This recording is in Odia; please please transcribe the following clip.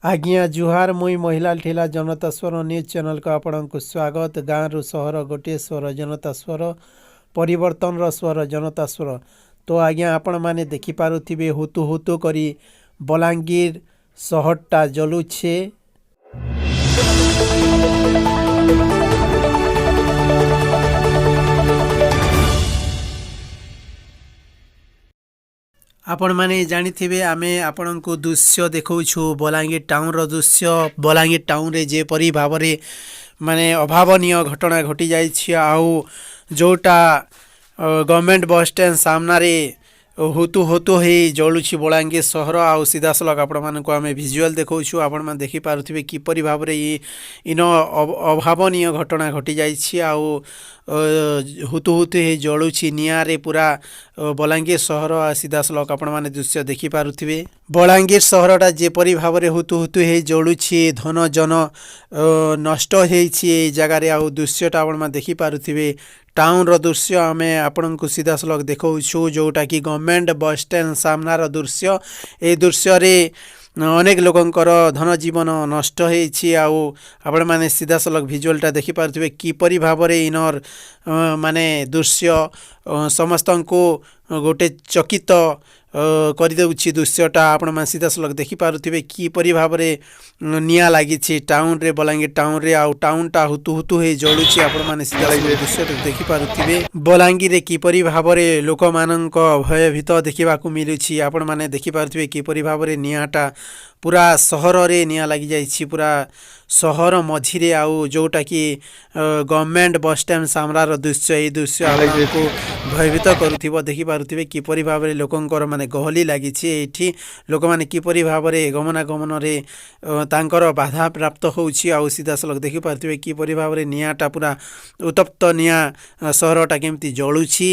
ଆଜ୍ଞା ଜୁହାର। ମୁଇଁ ମହିଲାଲ ଠେଲା। ଜନତା ସ୍ୱର ନ୍ୟୁଜ୍ ଚ୍ୟାନେଲକୁ ଆପଣଙ୍କୁ ସ୍ୱାଗତ। ଗାଁରୁ ସହର ଗୋଟିଏ ସ୍ୱର, ଜନତା ସ୍ୱର। ପରିବର୍ତ୍ତନର ସ୍ୱର ଜନତା ସ୍ୱର। ତ ଆଜ୍ଞା, ଆପଣମାନେ ଦେଖିପାରୁଥିବେ, ହୁତୁ ହୁତୁ କରି ବଲାଙ୍ଗୀର ସହରଟା ଜଲୁଛେ। ଆପଣମାନେ ଜାଣିଥିବେ, ଆମେ ଆପଣଙ୍କୁ ଦୃଶ୍ୟ ଦେଖାଉଛୁ ବଲାଙ୍ଗୀର ଟାଉନର ଦୃଶ୍ୟ। ବଲାଙ୍ଗୀର ଟାଉନରେ ଯେପରି ଭାବରେ ମାନେ ଅଭାବନୀୟ ଘଟଣା ଘଟିଯାଇଛି ଆଉ ଯେଉଁଟା ଗଭର୍ଣ୍ଣମେଣ୍ଟ ବସ୍ ଷ୍ଟାଣ୍ଡ ସାମ୍ନାରେ ହୁତୁ ହୁତୁ ହେଇ ଜଳୁଛି ବଲାଙ୍ଗୀର ସହର। ଆଉ ସିଧାସଳଖ ଆପଣମାନଙ୍କୁ ଆମେ ଭିଜୁଆଲ୍ ଦେଖାଉଛୁ। ଆପଣମାନେ ଦେଖିପାରୁଥିବେ କିପରି ଭାବରେ ଇନ ଅଭାବନୀୟ ଘଟଣା ଘଟିଯାଇଛି ଆଉ ହୁତୁ ହୁତୁ ହେଇ ଜଳୁଛି ନିଆଁରେ ପୁରା ବଲାଙ୍ଗୀର ସହର। ସିଧାସଳଖ ଆପଣମାନେ ଦୃଶ୍ୟ ଦେଖିପାରୁଥିବେ, ବଲାଙ୍ଗୀର ସହରଟା ଯେପରି ଭାବରେ ହୁତୁ ହୁତୁ ହେଇ ଜଳୁଛି। ଧନ ଜନ ନଷ୍ଟ ହେଇଛି ଏଇ ଜାଗାରେ। ଆଉ ଦୃଶ୍ୟଟା ଆପଣମାନେ ଦେଖିପାରୁଥିବେ, ଟାଉନର ଦୃଶ୍ୟ ଆମେ ଆପଣଙ୍କୁ ସିଧାସଳଖ ଦେଖାଉଛୁ, ଯେଉଁଟାକି ଗଭର୍ଣ୍ଣମେଣ୍ଟ ବସ୍ ଷ୍ଟାଣ୍ଡ ସାମ୍ନାର ଦୃଶ୍ୟ। ଏଇ ଦୃଶ୍ୟରେ ଅନେକ ଲୋକଙ୍କର ଧନ ଜୀବନ ନଷ୍ଟ ହେଇଛି। ଆଉ ଆପଣମାନେ ସିଧାସଳଖ ଭିଜୁଆଲଟା ଦେଖିପାରୁଥିବେ, କିପରି ଭାବରେ ଇନର ମାନେ ଦୃଶ୍ୟ ସମସ୍ତଙ୍କୁ ଗୋଟେ ଚକିତ କରିଦେଉଛି। ଦୃଶ୍ୟଟା ଆପଣମାନେ ସିଧାସଳଖ ଦେଖିପାରୁଥିବେ, କିପରି ଭାବରେ ନିଆଁ ଲାଗିଛି ଟାଉନରେ, ବଲାଙ୍ଗୀର ଟାଉନରେ, ଆଉ ଟାଉନଟା ହୁତୁ ହୁତୁ ହେଇ ଜଳୁଛି। ଆପଣମାନେ ସିଧାସଳଖ ଦୃଶ୍ୟଟା ଦେଖିପାରୁଥିବେ, ବଲାଙ୍ଗୀରରେ କିପରି ଭାବରେ ଲୋକମାନଙ୍କ ଭୟଭୀତ ଦେଖିବାକୁ ମିଳୁଛି। ଆପଣମାନେ ଦେଖିପାରୁଥିବେ କିପରି ଭାବରେ ନିଆଁଟା ପୁରା ସହରରେ ନିଆଁ ଲାଗିଯାଇଛି, ପୁରା ସହର ମଝିରେ, ଆଉ ଯେଉଁଟାକି ଗଭର୍ଣ୍ଣମେଣ୍ଟ ବସ୍ ଷ୍ଟାଣ୍ଡ ସାମ୍ନାର ଦୃଶ୍ୟ। ଏଇ ଦୃଶ୍ୟ ଆପଣଙ୍କୁ ଭୟଭୀତ କରୁଥିବ। ଦେଖିପାରୁଥିବେ କିପରି ଭାବରେ ଲୋକଙ୍କର ମାନେ ଗହଳି ଲାଗିଛି ଏଇଠି। ଲୋକମାନେ କିପରି ଭାବରେ ଗମନାଗମନରେ ତାଙ୍କର ବାଧାପ୍ରାପ୍ତ ହେଉଛି। ଆଉ ସିଧାସଳଖ ଦେଖିପାରୁଥିବେ କିପରି ଭାବରେ ନିଆଁଟା ପୁରା ଉତ୍ତପ୍ତ ନିଆଁ, ସହରଟା କେମିତି ଜଳୁଛି।